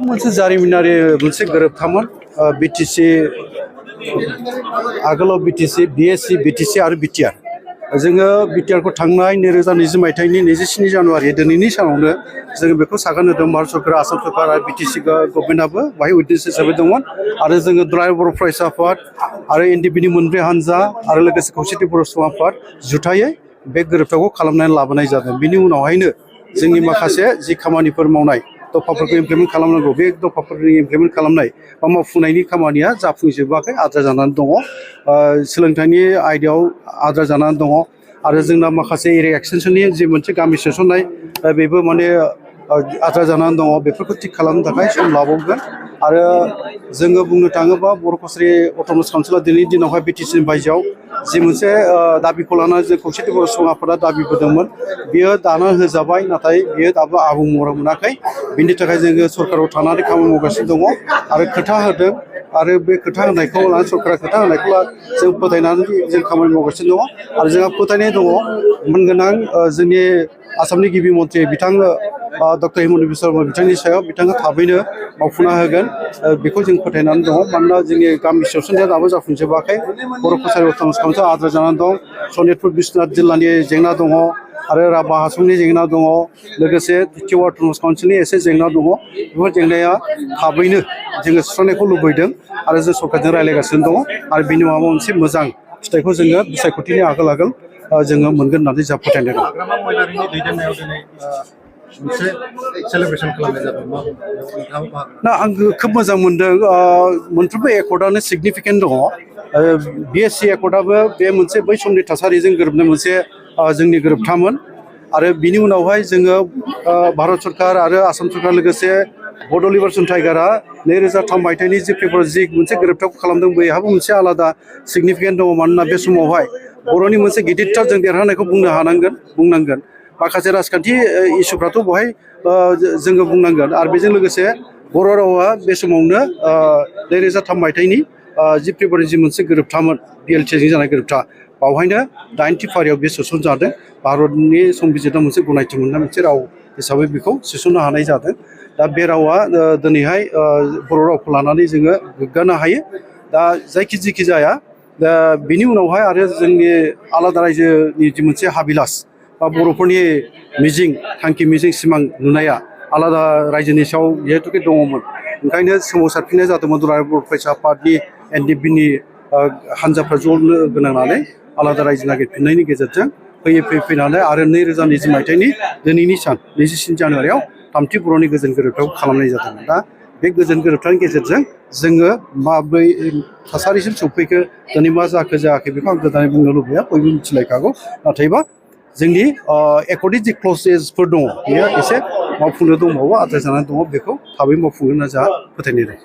मोनसे जारिमिनारि मोनसे गोरोबथामोन बिटिसि आगोलाव बिटिसि बिएससि बिटिसि आरो बिटिआर जोङो बिटिआरखौ थांनाय 2020 मायथाइनि 27 जानुवारि दिनैनि सानावनो जोङो बेखौ सागान होदों भारत सरकार आसाम सरकार आरो बिटिसि गभर्नमेन्टआबो बाहाय उइटनेस हिसाबै दंमोन आरो जोङो दुलाराय बर' फरायसा आफाद आरो एनडिपिनि मोनब्रै हानजा आरो लोगोसे खौसेथि बर' सुबुं आफाद जुथायै बे गोरोबथाखौ खालामनानै लाबोनाय जादों। बिनि उनावहायनो जोंनि माखासे जि खामानिफोर मावनाय दफाफोरखौ इमप्लिमेन्ट खालामनांगौ बे दफाफोरनि इमप्लिमेन्ट खालामनाय बा मावफुंनायनि खामानिया जाफुंजोबाखै आद्रा जानानै दङ। सोलोंथाइनि आयदायाव आद्रा जानानै दङ आरो जोंना माखासे एरिया एक्सटेनसननि जि मोनसे गामि सोसननाय बेबो माने आद्रा जानानै दङ। बेफोरखौ थिग खालामनो थाखाय सम लाबावगोन आरो जोङो बुंनो थाङोबा बर' कसारि अट'नमास काउन्सिला दिनैनि दिनावहाय बिटिसिनि बायजोआव जि मोनसे दाबिखौ लानानै जों खौसेथि बर' सुबुं आफादा दाबि होदोंमोन बियो दाना होजाबाय नाथाय बियो दाबो आबुं महर मोनाखै। बिनि थाखाय जोङो सरकाराव थानानै खामानि मावगासिनो दङ आरो खोथा होदों आरो बे खोथा होनायखौ लानानै सरकारा खोथा होनायखौ जों फोथायनानै जों खामानि मावगासिनो दङ आरो जोंहा फोथायनाय दङ मोनगोनां जोंनि आसामनि गिबि मन्थ्रि बिथां डक्टर हिमन्त बिश्व शर्मा बिथांनि सायाव बिथाङा थाबैनो मावफुंना होगोन बेखौ जों फोथायनानै दङ। मानोना जोंनि गामि सोसननाया दाबो जाफुंजोबाखै बर' कसारि अट'नमास काउन्सिला आद्रा जानानै दं। सनितपुर बिश्वनाथ जिल्लानि जेंना दङ आरो राभा हासंनि जेंना दङ लोगोसे टिवा अट'नमास काउन्सिलनि एसे जेंना दङ। बेफोर जेंनाया थाबैनो जोङो सुस्रांनायखौ लुबैदों आरो जों सरकारजों रायज्लायगासिनो दङ आरो बिनि माबा मोनसे मोजां फिथाइखौ जोङो बिसायख'थिनि आगोल जोङो मोनगोन होननानै जों फोथायनाय दं। ना आं खोब मोजां मोनदों मोनफ्रोमबो एकर्डआनो सिगनिफिकेन्ट दङ। बिएससि एकर्डआबो बे मोनसे बै समनि थासारिजों गोरोबनाय मोनसे जोंनि गोरोबथामोन आरो बिनि उनावहाय जोङो भारत सरकार आरो आसाम सरकार लोगोसे बड' लिबारेसन टाइगारा 2003 मायथाइनि जि फेब्रुवारि जि मोनसे गोरोबथाखौ खालामदों बैहाबो मोनसे आलादा सिगनिफिकेन्ट दङ। मानोना बे समावहाय बर'नि मोनसे गिदिरथार जों देरहानायखौ बुंनांगोन माखासे राजखान्थि इसुफ्राथ' बहाय जोङो बुंनांगोन आरो बेजों लोगोसे बर' रावा बे समावनो 2003 मायथाइनि जि फेब्रुवारि जि मोनसे गोरोबथामोन बिएलटिजों जानाय गोरोबथा बावहायनो 9थि फारियाव बे सोसनजादों। भारतनि संबिजितआव मोनसे गनायथि मोननाय मोनसे राव हिसाबै बेखौ सोसननो हानाय जादों। दा बे रावा दिनैहाय बर' रावखौ लानानै जोङो गोग्गानो हायो। दा जेखि जाया दा बिनि उनावहाय आरो जोंनि आलादा रायजोनि जि मोनसे हाबिलास बा बर'फोरनि मिजिं थांखि मिजिं सिमां नुनाया आलादा रायजोनि सायाव जिहेतुके दङमोन ओंखायनो सोमावसारफिननाय जादोंमोन दुलाराय बर' फरायसा आफादनि एनडिएफबिनि हानजाफ्रा ज' लोगो नांनानै आलादा रायजो नागिरफिननायनि गेजेरजों फैनानै आरो 2020 मायथाइनि दिनैनि सान 27 जानुवारियाव 3थि बर'नि गोजोन गोरोबथाखौ खालामनाय जादोंमोन। दा बे गोजोन गोरोबथानि गेजेरजों जोङो माब्रै थासारिसिम सौफैखो दिनै मा जायाखै बेखौ आं गोदानै बुंनो लुबैया बयबो मिथिलायखागौ। नाथायबा जोंनि एकर्डनि जि क्लजेसफोर दङ बेयो एसे मावफुंनो दंबावो आद्रा जानानै दङ बेखौ थाबै मावफुंगोन होनना जोंहा फोथायनाय दं।